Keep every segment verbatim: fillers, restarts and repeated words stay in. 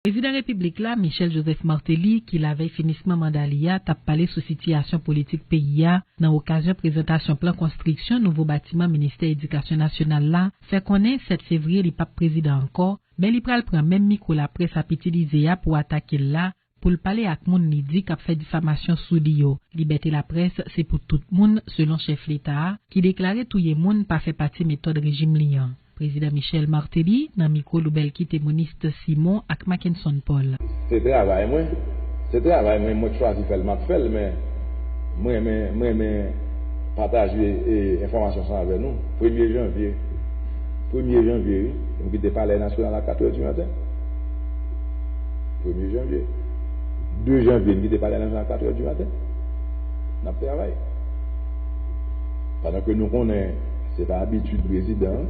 Prezidan Repiblik la, Michel Joseph Martelly, ki lavèy finisman manda li a, t ap pale sou sitiyasyon politik peyi a nan okazyon prezantasyon plan konstriksyon nouvo batiman Ministè Edikasyon Nasyonal la, fè konnen sèt fevriye li p ap prezidan ankò, men li pral pran menm mikwo laprès ap itilize a pou atake l la, pou l pale ak moun li di k ap fè difamasyon sou li yo. Libète laprès se pou tout moun, selon chèf Leta a, ki deklare touye moun pa fè pati metòd rejim li an. Prezidan Michel Martelly nan mikwo Loubelky Temoniste Simon ak Mackenson Paul. Se travay mwen. Se travay mwen, mwen k chwazi fè l, m ap fè l, men mwen renmen, mwen renmen pataje, e, enfòmasyon sa avè nou. Premye janvye, premye janvye, wi, m kite Palè Nasyonal a katrè di maten. Premye janvye. De janvye, m kite Palè Nasyonal a katrè di maten. N ap travay. Pandan ke nou konnen se pa abitid prezidan an,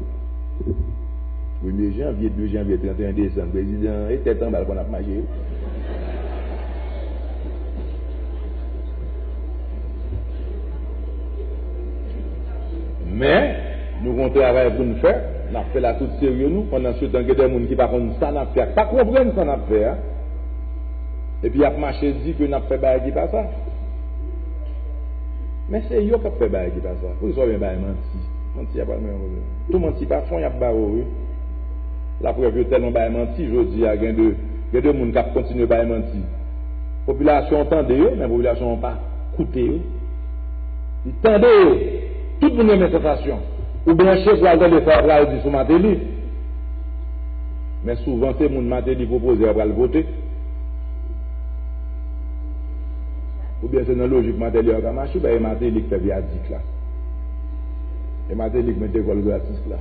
premye janvye, de janvye, trannteyen desanm, prezidan an e tèt anba l konn ap mache. Men, nou gon travay pou n fè, n ap fè l ak tout serye nou, pandan se tan gen de moun ki pa konn sa n ap fè a, pa konprann sa n ap fè a, epi y ap mache di ke n ap fè bagay ki pa sa. Men se yo k ap fè bagay ki pa sa. Poukisa w byen bay manti? Manti a pral mete yon pwoblèm. Tou manti pa fon y ap ba w, wi. Laprèv, yo tèlman bay manti, jodi a, gen de, gen de moun k ap kontinye bay manti. Popilasyon an tande yo, men popilasyon an pa koute yo. Li tande yo. Tout moun renmen sansasyon. Ou branche pou w al tande sa yo pral di sou Martelly. Men souvan, se moun Martelly pwopoze a pral vote. Oubyen se nan lojik Martelly yo ka mache, ben, e Martelly k fè vyadik la. E Martelly k mete gòl gratis la.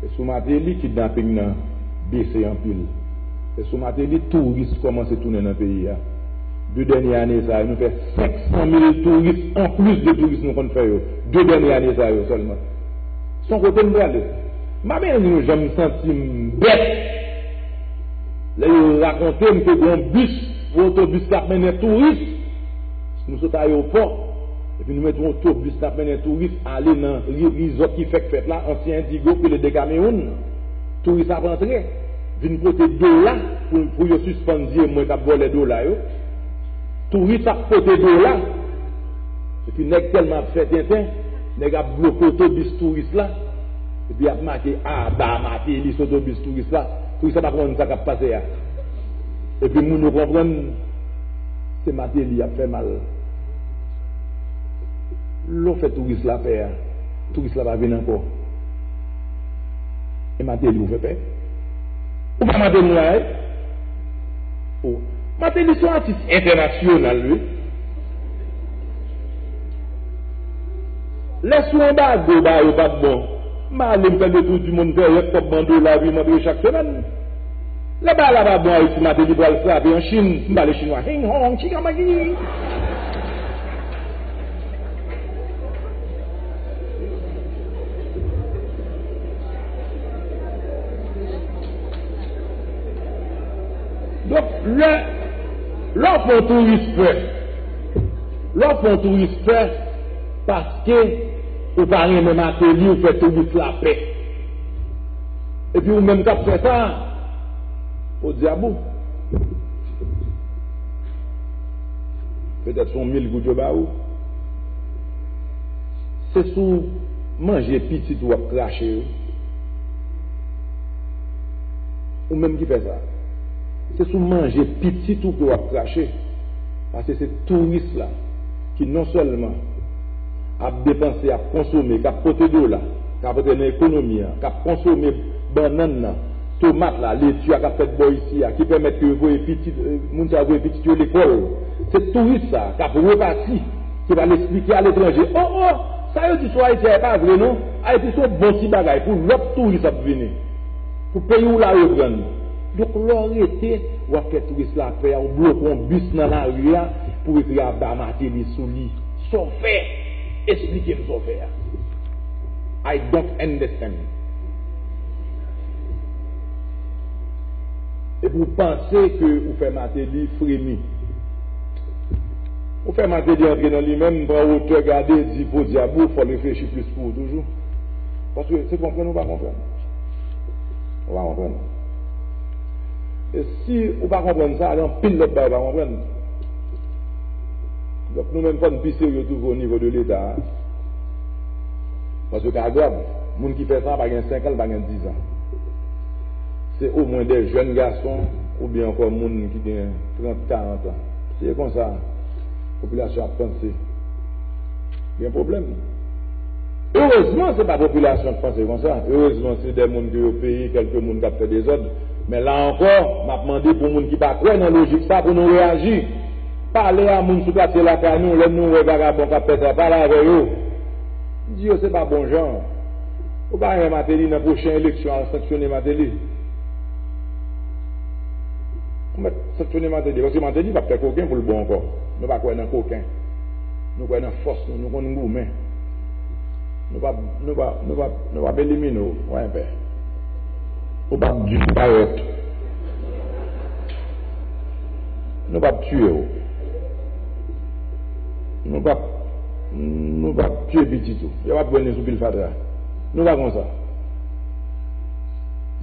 E sou Martelly, kidnaping nan bese anpil. E sou Martelly, touris kòmanse tounen nan peyi a. De dènye ane sa yo, nou fè senk san mil touris anplis de touris nou konn fè yo. De dènye ane sa yo sèlman. Se yon kote m prale. M pa bezwen di nou jan m santi m bèt lè yo rakonte m ke gon bis, yon otobis k ap mennen touris. Nou sot ayewopò, epi nou mete yon otobis k ap mennen touris ale nan ri-, rizòt ki fèk fèt la, ansyen Indigo, ki rele Decameron. Touris ap antre, vin pote dola pou, pou yo sispann di e mwen k ap vòlè dola yo. Touris ap pote dola. Epi nèg tèlman ap fè tenten, nèg ap bloke otobis touris la. Epi ap make aba Martelly sou otobis touris la. Touris la pa konprann sa k ap pase a. Epi moun yo konprann se Martelly y ap fè mal. Lè w fè touris la pè a, touris la pa vin ankò. E Martelly ou fè pè? Ou pa Martelly nou la, wi? O, Martelly se yon atis entènasyonal, wi. Lè sou anbago ba yo pa t bon, m ale m fè le tour du monde, fè rèk kòb m an dola, epi m antre chak semèn. Lè bagay la pa bon Ayiti, Martelly pral frape an Chin, m pale chinwa, hing hong, chikamaki. Donk, lè, lè w fè yon touris pè, lè w fè yon touris pè, paske ou pa renmen Martelly, ou fè touris la pè. Epi ou menm k ap fè sa, o dyab ou. Petèt se yon mil goud yo ba ou. Se sou manje pitit ou w ap krache, wi. Ou menm ki fè sa. Se sou manje pitit ou ke w ap krache. Paske se touris la ki non sèlman ap depanse, ap konsome, k ap pote dola, k ap antre nan ekonomi an, k ap konsome bannann nan, tomat la, leti a k ap fèt bò isi a, ki pèmèt ke yo voye pitit, eh, moun sa yo voye pitit yo lekòl. Se touris sa a k ap repati, ki pral esplike aletranje, o, o, sa yo di sou Ayiti a, e pa vre non. Ayiti se yon bon ti bagay pou lòt touris ap vini, pou peyi w la reprann. Donk, lè w rete, w ap fè touris la pè a, w bloke yon bis nan lari a pou ekri aba Martelly sou li. Sa w fè? Esplike m sa w fè a. I don't understand. Epi w panse ke ou fè Martelly fremi. Ou fè Martelly antre nan li menm, pran wotè, gade, di podyab ou, fò l reflechi plis pou ou toujou. Paske se konprann ou pa konprann. Ou pa konprann. E si ou pa konprann sa, gen anpil lòt bagay ou pa konprann. Donk, nou menm, fò n pi serye toujou o nivo de Leta a. Paske ka grav. Moun ki fè sa pa gen senk an, li pa gen diz an. Se omwen de jèn gason oubyen ankò moun ki gen trant, karant an. Si se konsa, popilasyon ap panse, gen pwoblèm. Erezman, se pa popilasyon k panse konsa. Erezman, se de moun ke yo peye, kèlke moun k ap fè dezòd. Men la ankò, m ap mande pou moun ki pa kwè nan lojik sa pou nou reyaji. Pale a moun sou katye lakay nou, lè nou wè vagabon k ap fè sa, pale avè yo. Di yo se pa bon jan. Ou pa renmen Martelly, nan pwochen eleksyon, al sanksyone Martelly. Ou mèt sanksyone Martelly, paske Martelly p ap fè koken pou l bon ankò. Nou pa kwè nan koken. Nou kwè nan fòs nou, nou konn goumen. Nou p ap, nou p ap, nou p ap, nou p ap elimine w, wè pè. Ou p ap disparèt. Nou p ap tiye w. Nou p ap, nou p ap tiye pitit ou. Yo p ap pran li sou pil fatra. Nou pa konsa.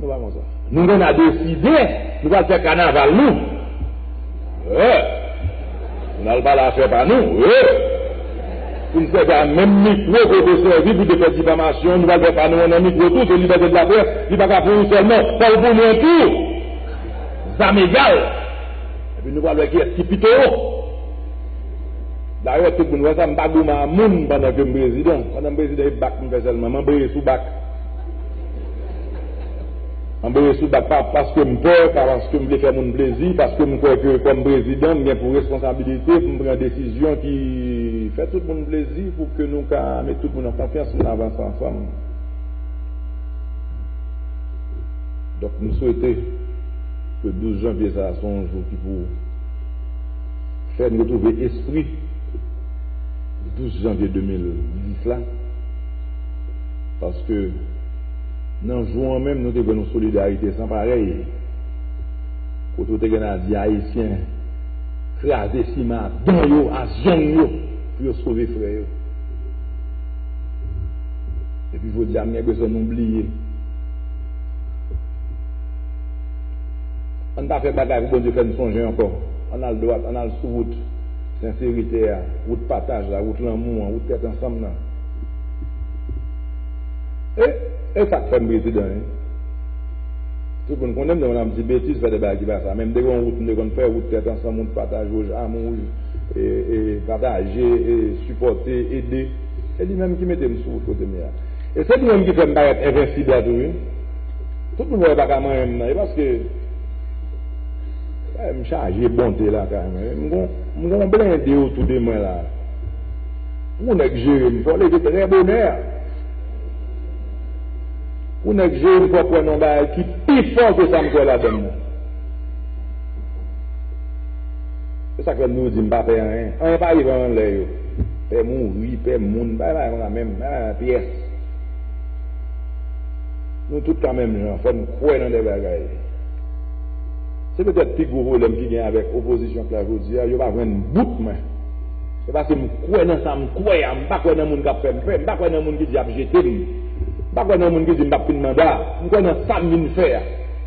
Nou pa konsa. Nou konn a deside, nou pral fè kanaval nou. Wi. Nou al pale afè pa nou. Wi. Pou n sèvi a menm mikwo ke w te sèvi pou te fè difamasyon, nou pral fè pa nou an nan mikwo tou, se libète de laprès, li pa ka pou ou sèlman, fò l pou mwen tou. Zam egal. Epi nou pral wè kiyès ki pi towo. Dayè, tout moun wè sa, m pa goumen a moun pandan ke m prezidan. Pandan m prezidan, e bak m fè sèlman. M anbreye sou bak. M anbreye sou bak, pa paske m pè, pa paske m vle fè moun plezi, paske m kwè ke kòm prezidan, m gen pou responsabilite pou m pran desizyon ki fè tout moun plezi, pou ke nou ka met tout moun an konfyans, pou n avanse ansanm. Donk, m swete ke douz janvye sa a, se yon jou ki pou fè n retwouve espri douz janvye de mil dis la, paske nan jou an menm, nou te jwenn yon solidarite san parèy, kote w te gen a di Ayisyen kraze siman a dan yo, a zong yo, pou yo sove frè yo. Epi jodi a, m gen enpresyon nou bliye. Ann pa fè bagay pou Bondye fè n sonje ankò. Ann al dwat, ann al sou wout senserite a, wout pataj la, wout lanmou an, wout tèt ansanm nan. E, e sa k fè m prezidan, wi. Tout moun konnen m te konn ap di betiz, fè de bagay ki pa sa. Men m te gen yon wout m te konn fè, wout tèt ansanm, wout pataj, wouj amou, wouj, e, e, pataje, e, sipòte, ede. Se li menm ki mete m sou wout kote m ye a. E se li menm ki fè m parèt envensib la tou, wi. Tout moun wè yo pa ka manyen m nan. E paske, e, m chaje bonte lakay mwen. M gon, m gon blende otou de mwen la. Pou nèg jere m, fò leve trè bonè. Pou nèg jere m, fò kwè nan bagay ki pi fò ke sa m kwè ladan m nan. Se sa k fè m toujou di m pa pè anyen. Anyen pa rive anlè yo. Pè mouri, pè moun, pa bagay konsa menm, pa bagay pyès. Nou tout ka menm jan, fò n kwè nan de bagay. Se petèt pi gwo pwoblèm ki gen avèk opozisyon k la jodi a, yo pa jwenn bout mwen. Se paske m kwè nan sa m kwè a, m pa kwè nan moun k ap fè m pè, m pa kwè nan moun ki di y ap jete m. M pa kwè nan moun ki di m p ap fin manda, m kwè nan sa m vin fè a.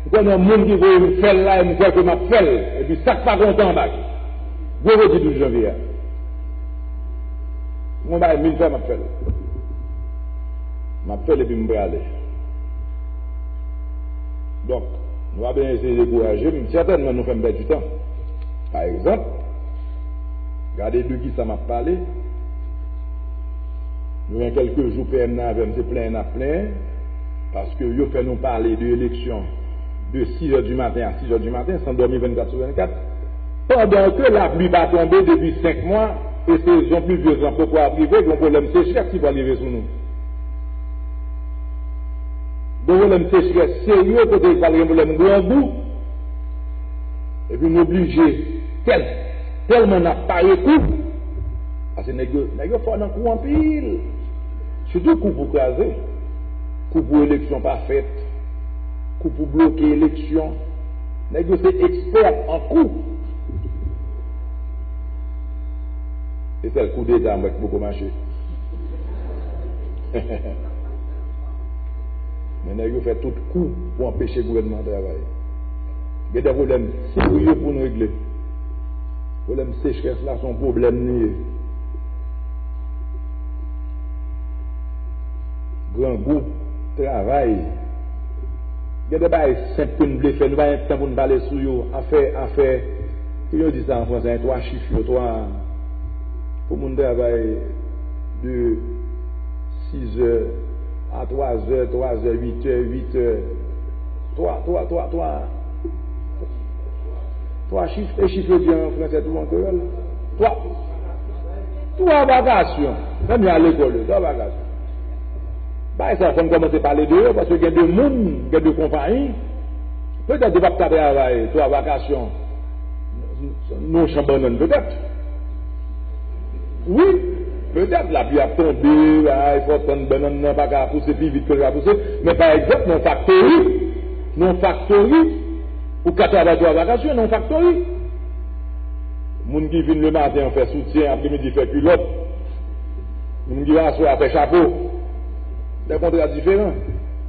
M kwè nan moun ki voye m fè l la e m kwè ke m ap fè l. Epi sa k pa kontan anba ki. Gwo jodi douz janvye a. M gon bagay m vin fè, m ap fè l. M ap fè l epi m prale. Donk, nou pa bezwen eseye dekouraje m. Sètènman, nou fè m pèdi tan. Pa egzanp, gade de kisa m ap pale. Nou gen kèlke jou P M nan avè m, se plenyen n ap plenyen, paske yo fè nou pale de eleksyon de sis è di maten a sis è di maten, san dòmi vennkat sou vennkat, pandan ke lapli pa tonbe depi senk mwa, e sezon plivyez lan poko ap rive, gen yon pwoblèm sechrès ki pral rive sou nou. Gen yon pwoblèm sechrès serye, kote pral gen pwoblèm grangou, epi nou oblije tèl, tèlman n ap pare kou, paske nèg yo, nèg yo fò nan kou anpil. Sitou kou pou kraze, kou pou eleksyon pa fèt, kou pou bloke eleksyon. Nèg yo se ekspè an kou. Se sèl koudeta m wè k poko mache. Men nèg yo fè tout kou pou anpeche gouvènman an travay. Gen de pwoblèm serye pou n regle. Pwoblèm sechrès la se yon pwoblèm li ye. Grangou, travay. Gen de bagay senp ke n vle fè, nou pa gen tan pou n pale sou yo. Afè, afè, ki yo di sa an fransè, twa chif yo, twa, pou moun travay de sizè a twazè, twazè, uitè, uitè, twa, twa, twa, twa, twa chif, e chif yo di an fransè tou an kreyòl. Twa, twa vakasyon. Menm jan lekòl yo, twa vakasyon. Bagay sa, fò n kòmanse pale de yo, paske gen de moun, gen de konpayi, petèt yo p ap ka travay twa vakasyon nan yon chan bannann, petèt. Wi, petèt lapli ap tonbe, ay, fò tann bannann nan pa ka pouse pi vit ke l ka pouse, men pa egzanp, nan yon faktori, nan yon faktori, ou ka travay twa vakasyon nan yon faktori. Moun ki vin lematen an fè soutyen, apremidi fè kilòt. Moun ki vin aswè a fè chapo. De kontra diferan.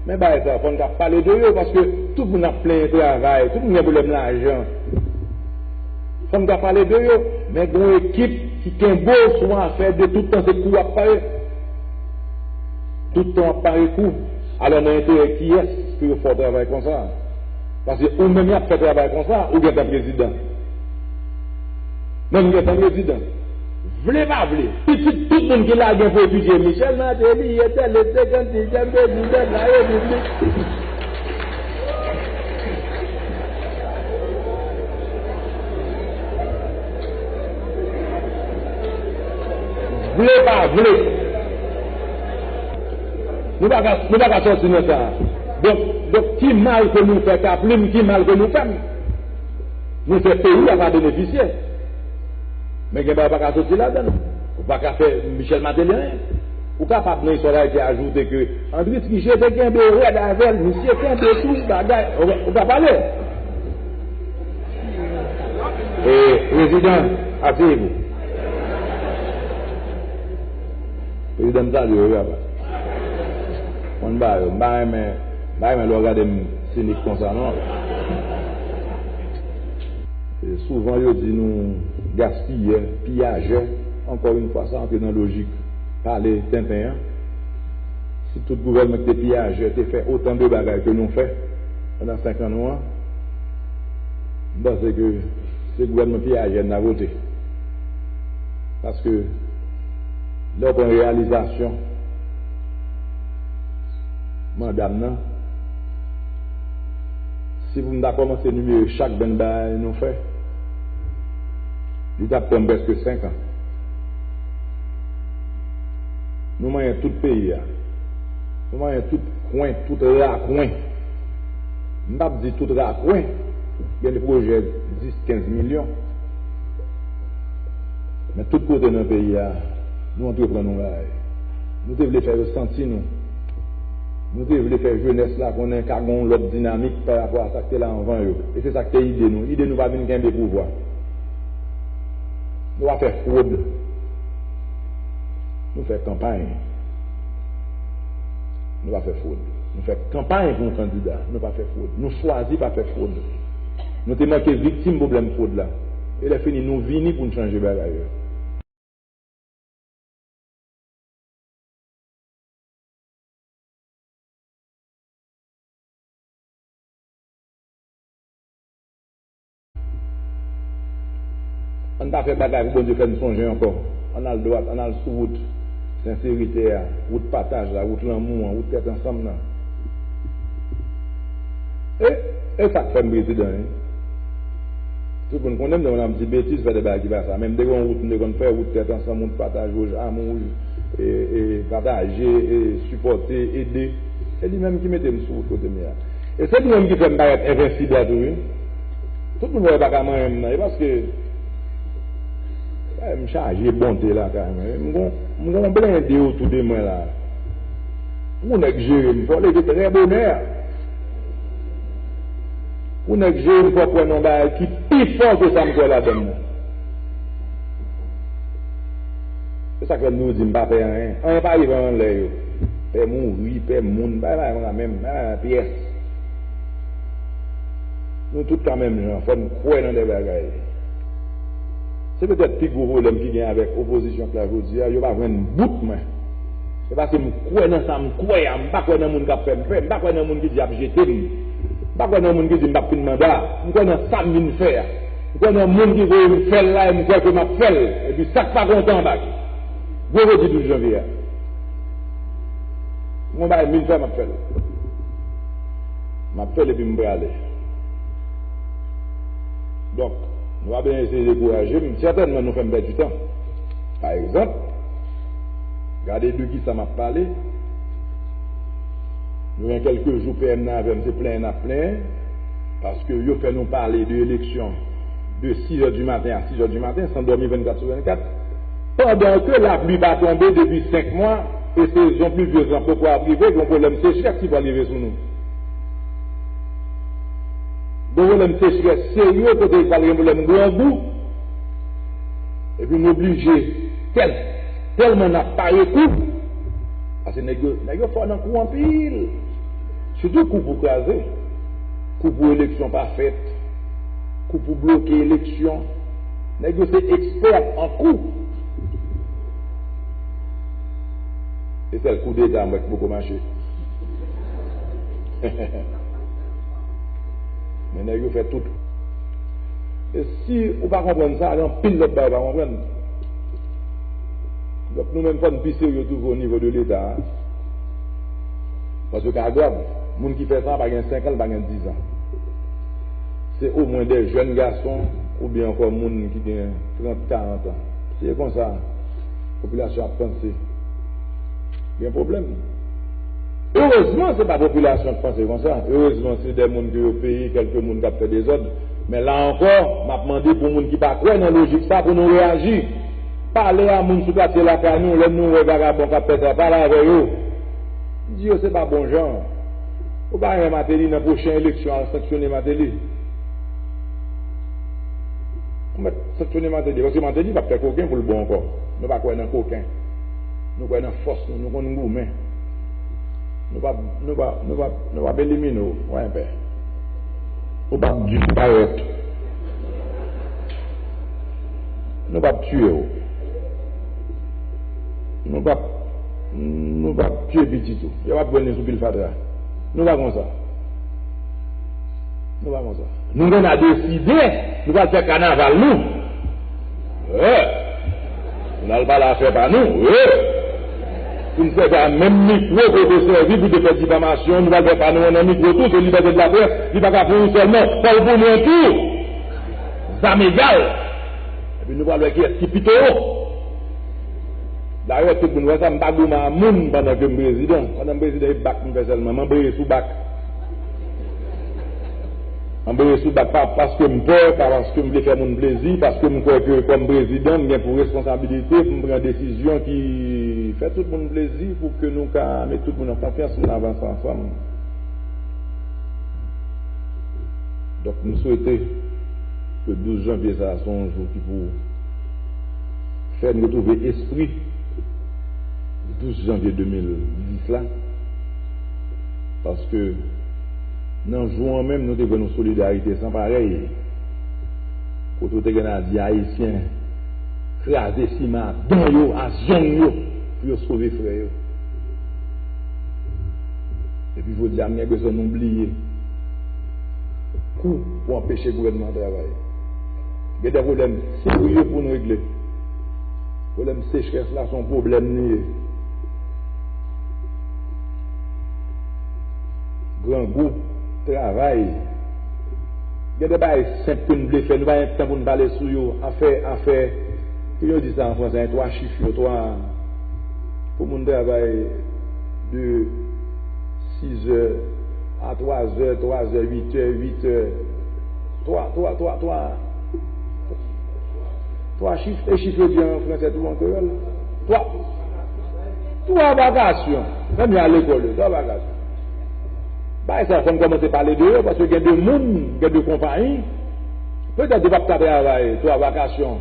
Men bagay sa, fò n ka pale de yo, paske tout moun ap plenyen travay, tout moun gen pwoblèm lajan. Fò n ka pale de yo, men gen yon ekip ki kenbe w sou yon afè de tout tan se kou w ap pare. Tout tan w ap pare kou. Alò, nan enterè kiyès pou yo fè w travay konsa? Paske ou menm y ap fè travay konsa, ou gentan prezidan. Menm gentan prezidan. Vle pa vle, pitit tout moun ki la gen pou etidye, Michel Martelly, Ethel, Ethel, Ethel, Ethel, la repiblik. Vle pa vle. Nou pa ka, nou pa ka sòti nan sa. Donk, donk, ki mal ke nou fè Kaplim, ki mal ke nou fè m? Nou fè peyi a pa benefisye. Men gen bagay pa ka soti ladan l. Ou pa ka fè Michel Martelly anyen. Ou kapab nan istwa Dayiti ajoute ke André Triche te kenbe rèd avè l, misye kenbe tout bagay. Ou ka, ou ka pale. E, prezidan, aseye w. Prezidan, m salye w, wi, papa. Mwen, m pa, m pa renmen, m pa renmen lè w gade m sinik konsa, non. E souvan, yo di nou gaspiyè, piyajè. Ankò yon fwa, sa antre nan lojik pale tenten an. Si tout gouvènman ki te piyajè te fè otan de bagay ke nou fè pandan senk an nou an, m panse ke se gouvènman piyajè n ta vote. Paske lè w pran reyalizasyon manda m nan, si pou m ta kòmanse enimere chak bann bagay nou fè, li t ap pran m prèske senk an. Nou manyen tout peyi a. Nou manyen tout kwen, tout rakwen. M p ap di tout rakwen, gen de pwojè dis, kenz milyon. Men tout kote nan peyi a, nou antreprann yon bagay. Nou te vle fè yo santi nou. Nou te vle fè jenès la konnen ka gen yon lòt dinamik pa rapò a sa k te la anvan yo. E se sa k te ide nou. Ide nou pa vin kenbe pouvwa. Nou pa fè fwod. Nou fè kanpay. Nou pa fè fwod. Nou fè kanpay pou yon kandida. Nou pa fè fwod. Nou chwazi pa fè fwod. Nou te manke viktim pwoblèm fwod la. E lè fini, nou vini pou n chanje bagay yo. Ann pa fè bagay pou Bondye fè n sonje ankò. Ann al dwat, ann al sou wout senserite a, wout pataj la, wout lanmou an, wout tèt ansanm nan. E, e sa k fè m prezidan, wi. Tout moun konnen m, depi m ap di betiz, fè de bagay ki pa sa. Men m te gen yon wout m te konn fè, wout tèt ansanm, wout pataj, wouj amou, wouj, e, e, pataje, e, sipòte, ede. Se li menm ki mete m sou wout kote m ye a. E se li menm ki fè m parèt envensib la tou, wi. Tout moun wè pa ka manyen m nan. E paske, e, m chaje bonte lakay mwen. M gon, m gon blende otou de mwen la. Pou nèg jere m, fò leve trè bonè. Pou nèg jere m, fò kwè nan bagay ki pi fò ke sa m kwè ladan l nan. Se sa k fè m toujou di m pa pè anyen. Anyen pa rive anlè yo. Pè mouri, pè moun, bagay pa konsa menm, bagay pa pyès. Nou tout ka menm jan, fò n kwè nan de bagay. Se petèt pi gwo pwoblèm ki gen avèk opozisyon k la jodi a, yo pa jwenn bout mwen. Se paske m kwè nan sa m kwè a, m pa kwè nan moun k ap fè m pè, m pa kwè nan moun ki di y ap jete m, m pa kwè nan moun ki di m p ap fin manda, m kwè nan sa m vin fè a. M kwè nan moun ki voye m fè l la e m kwè ke m ap fè l. Epi sa k pa kontan anba ki. Gwo jodi douz janvye a. M gon bagay m vin fè, m ap fè l. M ap fè l epi m prale. Donk, nou pa bezwen eseye dekouraje m. Sètènman, nou fè m pèdi tan. Pa egzanp, gade de kisa m ap pale. Nou gen kèlke jou P M nan avè m, se plenyen n ap plenyen. Paske yo fè nou pale de eleksyon de sis è di maten a sis è di maten, san dòmi vennkat sou vennkat. Pandan ke lapli pa tonbe depi senk mwa, e sezon plivyez lan poko ap rive, gen yon pwoblèm sechrès ki pral rive sou nou. Gen yon pwoblèm sechrès serye kote pral gen pwoblèm grangou. Epi nou oblije tèl, tèlman n ap pare kou. Paske nèg yo, nèg yo fò nan kou anpil. Sitou kou pou kraze, kou pou eleksyon pa fèt, kou pou bloke eleksyon. Nèg yo se ekspè an kou. E sèl koudeta m wè ki poko mache. Men nèg yo fè tout. E si ou pa konprann sa, gen anpil lòt bagay ou pa konprann. Donk nou menm fò n pi serye toujou o nivo de Leta a. Paske ka grav, moun ki fè sa pa gen senk an, l pa gen diz an. Se omwen de jèn gason oubyen ankò moun ki gen trant, karant an. Se konsa popilasyon ap panse. Gen pwoblèm. Erezman, se pa popilasyon k panse konsa. Erezman, se de moun ke yo peye, kèlke moun k ap fè dezòd. Men la ankò, m ap mande pou moun ki pa kwè nan lojik sa pou nou reyaji. Pale a moun sou katye lakay nou, lè nou wè vagabon k ap fè sa, pale avè yo. Di yo se pa bon jan. Ou pa renmen Martelly, nan pwochen eleksyon, al sanksyone Martelly. Ou mèt sanksyone Martelly, paske Martelly p ap fè koken pou l bon ankò. Nou pa kwè nan koken. Nou kwè nan fòs nou, nou konn goumen. Nou p ap, nou p ap, nou p ap, nou p ap elimine w, wè enpè. Ou p ap disparèt. Nou p ap tiye w. Nou p ap, nou p ap tiye pitit ou. Y ap ap grenn li sou pil fatra. Nou pa konsa. Nou pa konsa. Nou konn a deside, nou pral fè kanaval nou. Wi. Nou al pale afè pa nou. Wi. Pou n sèvi a menm mikwo ke yo te sèvi pou te fè difamasyon, nou pral fè pa nou an nan mikwo tou, se libète de laprès, li pa ka pou ou sèlman, fò l pou mwen tou. Zam egal. Epi nou pral wè kiyès ki pi towo. Dayè, tout moun wè sa, m pa goumen a moun pandan ke m prezidan. Pandan m prezidan, e bak m fè sèlman. M anbreye sou bak. M anbreye sou bak, pa paske m pè, pa paske m vle fè moun plezi, paske m kwè ke kòm prezidan, m gen pou responsabilite pou m pran desizyon ki fè tout moun plezi, pou ke nou ka met tout moun an konfyans, pou n avanse ansanm. Donk, m swete ke douz janvye sa a se yon jou ki pou fè n retwouve espri douz janvye de mil dis la, paske nan jou an menm, nou te jwenn yon solidarite san parèy, kote w te gen a di Ayisyen kraze siman a dan yo, a zong yo, pou yo sove frè yo. Epi jodi a, m gen enpresyon nou bliye kou pou anpeche gouvènman an travay. Gen de pwoblèm serye pou n regle. Pwoblèm sechrès la, se yon pwoblèm li ye. Grangou, travay. Gen de bagay senp ke n vle fè, nou pa gen tan pou n pale sou yo. Afè, afè, kijan yo di sa an fransè, twa chif yo, twa, pou moun travay de sizè a twazè, twazè, uitè, uitè, twa, twa, twa, twa, twa chif, e chif yo di an fransè tou, an kreyòl. Twa, twa vakasyon. Menm yo al lekòl yo, twa vakasyon. Bagay sa, fò n kòmanse pale de yo, paske gen de moun, gen de konpayi, petèt yo p ap ka travay twa vakasyon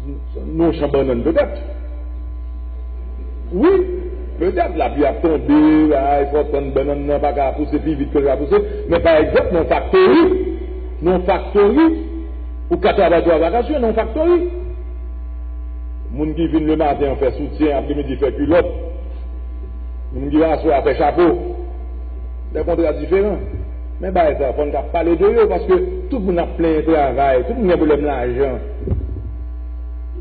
nan yon chan bannann, petèt. Wi, petèt, lapli ap tonbe, bagay, fò tann bannann nan pa ka pouse pi vit ke l ka pouse, men pa egzanp, nan yon faktori, Nan yon faktori, ou ka travay twa vakasyon nan yon faktori. Moun ki vin lematen an fè soutyen, apremidi fè kilòt. Moun ki aswè a fè chapo. De kontra diferan. Men bagay sa, fò n ka pale de yo, paske tout moun ap plenyen travay, tout moun gen pwoblèm lajan.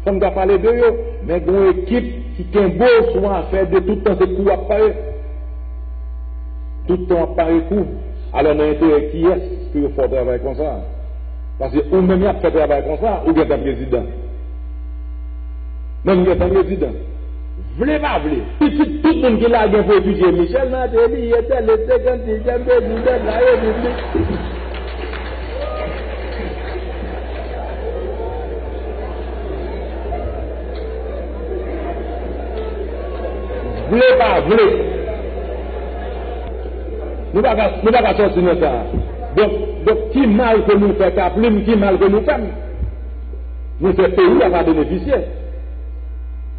Fò n ka pale de yo, men gen yon ekip ki kenbe w sou yon afè de tout tan se kou w ap pare. Tout tan w ap pare kou. Alò, nan enterè kiyès pou yo fè w travay konsa? Paske ou menm y ap fè travay konsa, ou gentan prezidan. Menm gentan prezidan. Vle pa vle, pitit tout moun ki la gen pou etidye Michel Martelly, etèl, etèl, etèl, prezidan la repiblik. Vle pa vle. Nou pa ka, nou pa ka sòti nan sa a. Donk, donk, ki mal ke nou fè Kaplim, ki mal ke nou fè m? Nou fè peyi a pa benefisye.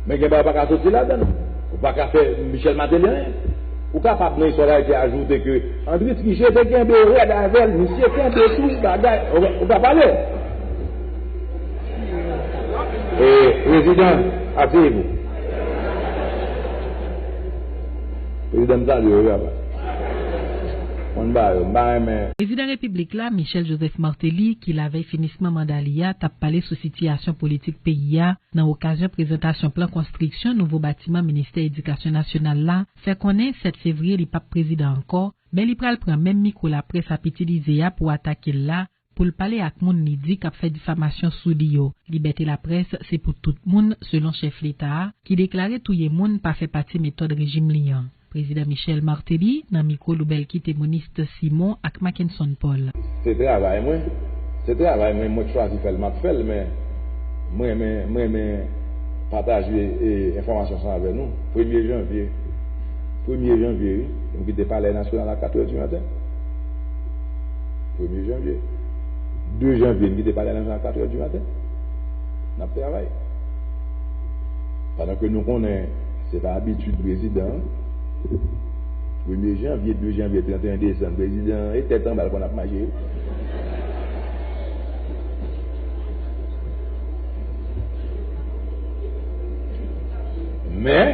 Men gen bagay ou pa ka soti ladan l. Ou pa ka fè Michel Martelly anyen. Ou kapab nan istwa Dayiti ajoute ke Andris Riché te kenbe rèd avè l, misye kenbe tou bagay. Ou, ou ka pale. E, prezidan, aseye w. Prezidan, m salye w, wi, papa. Konn ba yo, m pa renmen. Prezidan Repiblik la, Michel Joseph Martelly, ki lavèy finisman manda li a, t ap pale sou sitiyasyon politik peyi a, nan okazyon prezantasyon plan konstriksyon nouvo batiman Ministè Edikasyon Nasyonal la, fè konnen sèt fevriye li p ap prezidan ankò, men li pral pran menm mikwo laprès ap itilize a pou atake l la, pou l pale ak moun li di k ap fè difamasyon sou li yo. Libète laprès se pou tout moun, selon chèf Leta a, ki deklare touye moun pa fè pati metòd rejim li an. Prezidan Michel Martelly nan mikwo Loubelkite Moniste Simon ak Mackenson Paul. Se travay mwen. Se travay mwen, mwen k chwazi fè l, m ap fè l, men mwen renmen, mwen renmen pataje, e, enfòmasyon sa avè nou. Premye janvye, premye janvye, wi, m kite Palè Nasyonal a katrè di maten. Premye janvye. De janvye, m kite Palè Nasyonal a katrè di maten. N ap travay. Pandan ke nou konnen se pa abitid prezidan an, premye janvye, de janvye, trannteyen desanm, prezidan an e tèt anba l konn ap mache. Men,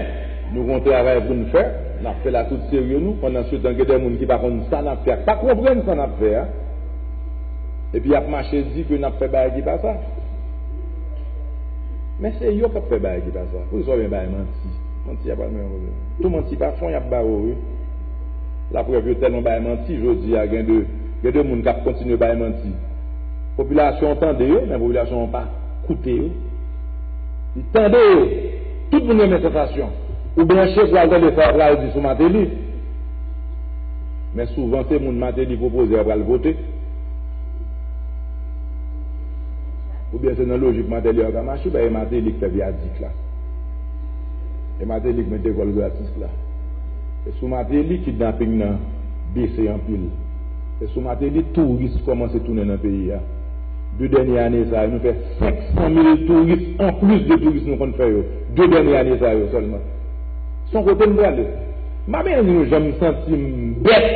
nou gen yon travay pou n fè, n ap fè l ak tout serye nou, pandan se tan gen de moun ki pa konn sa n ap fè a, pa konprann sa n ap fè a, epi y ap mache di ke n ap fè bagay ki pa sa. Men se yo k ap fè bagay ki pa sa. Poukisa w byen bay manti? Manti a pa menm pwoblèm. Tou manti pa fon y ap ba w, wi. Laprèv, yo tèlman bay manti, jodi a, gen de, gen de moun k ap kontinye bay manti. Popilasyon an tande yo, men popilasyon an pa koute yo. Li tande yo. Tout moun renmen sansasyon. Ou branche pou al tande sa yo pral di sou Martelly. Men souvan, se moun Martelly pwopoze yo pral vote. Oubyen se nan lojik Martelly yo ka mache, paske e Martelly k fè vyadik la. E Martelly k mete vòl gratis la. E sou Martelly, kidnaping nan bese anpil. E sou Martelly, touris kòmanse tounen nan peyi a. De dènye ane sa yo, nou fè senk san mil touris anplis de touris nou konn fè yo. De dènye ane sa yo sèlman. Se yon kote m prale. M pa bezwen di nou jan m santi m bèt.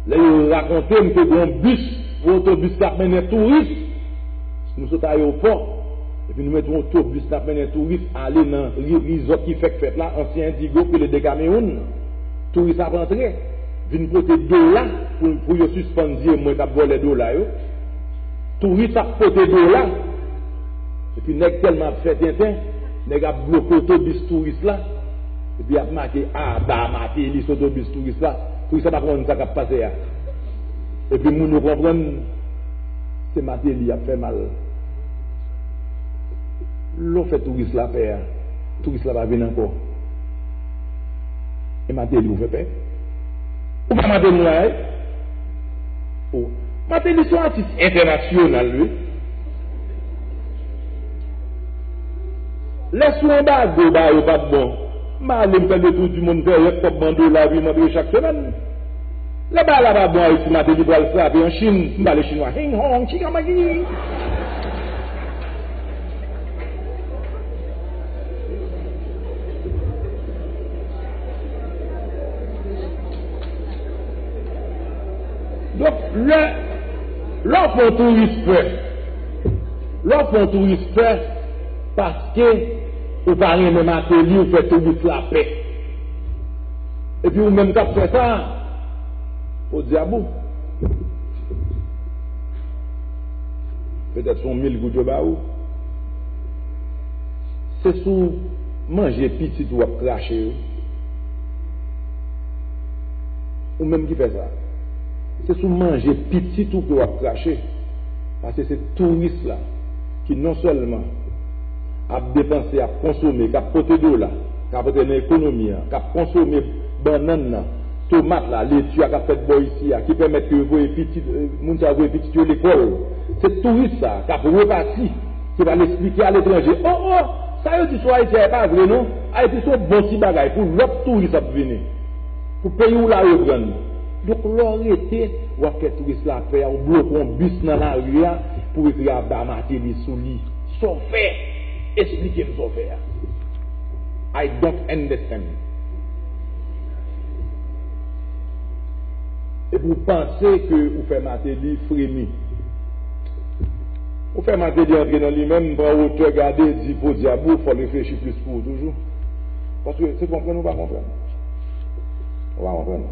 Lè yo rakonte m ke gen yon bis, yon otobis k ap mennen touris. Nou sot ayewopò, epi nou mete yon otobis k ap mennen touris ale nan ri-, rizòt ki fèk fèt la, ansyen Indigo, ki rele Decameron. Touris ap antre, vin pote dola pou, pou yo sispann di e mwen k ap vòlè dola yo. Touris ap pote dola. Epi nèg tèlman ap fè tenten, nèg ap bloke otobis touris la. Epi ap make aba Martelly sou otobis touris la. Touris la pa konprann sa k ap pase a. Epi moun yo konprann se Martelly y ap fè mal. Lè w fè touris la pè a, touris la pa vin ankò. E Martelly ou fè pè? Ou pa Martelly nou la, wi? O, Martelly se yon atis entènasyonal, wi. Lè sou anbago ba yo pa t bon, m ale m fè le tour du monde, m fè rèk kòb m an dola, epi m antre chak semèn. Lè bagay la pa bon Ayiti, Martelly pral frape an Chin, m pale chinwa, hing hong, chikamaki. Donk, lè Lè w fè yon touris pè, lè w fè yon touris pè, paske ou pa renmen Martelly, ou fè touris la pè. Epi ou menm k ap fè sa, podyab ou. Petèt se yon mil goud yo ba ou. Se sou manje pitit ou w ap krache wi. Ou menm ki fè sa. Se sou manje pitit ou ke w ap krache. Paske se touris la ki non sèlman ap depanse, ap konsome, k ap pote dola, k ap antre nan ekonomi an, k ap konsome bannann nan, tomat la, leti a k ap fèt bò isi a, ki pèmèt ke yo voye pitit, eh, moun sa yo voye pitit yo lekòl. Se touris sa a k ap repati, ki pral esplike aletranje, oh, oh, sa yo di sou Ayiti a, e pa vre non. Ayiti se yon bon ti bagay pou lòt touris ap vini. Pou peyi w la reprann. Donk, lè w rete, w ap fè touris la pè a, ou bloke yon bis nan lari a pou ekri aba Martelly sou li. Sa w fè? Esplike m sa w fè a. I don't understand. Epi w panse ke ou fè Martelly fremi. Ou fè Martelly antre nan li menm, pran wotè, gade, di podyab ou, fò l reflechi plis pou ou toujou. Paske se konprann ou pa konprann. Ou pa konprann.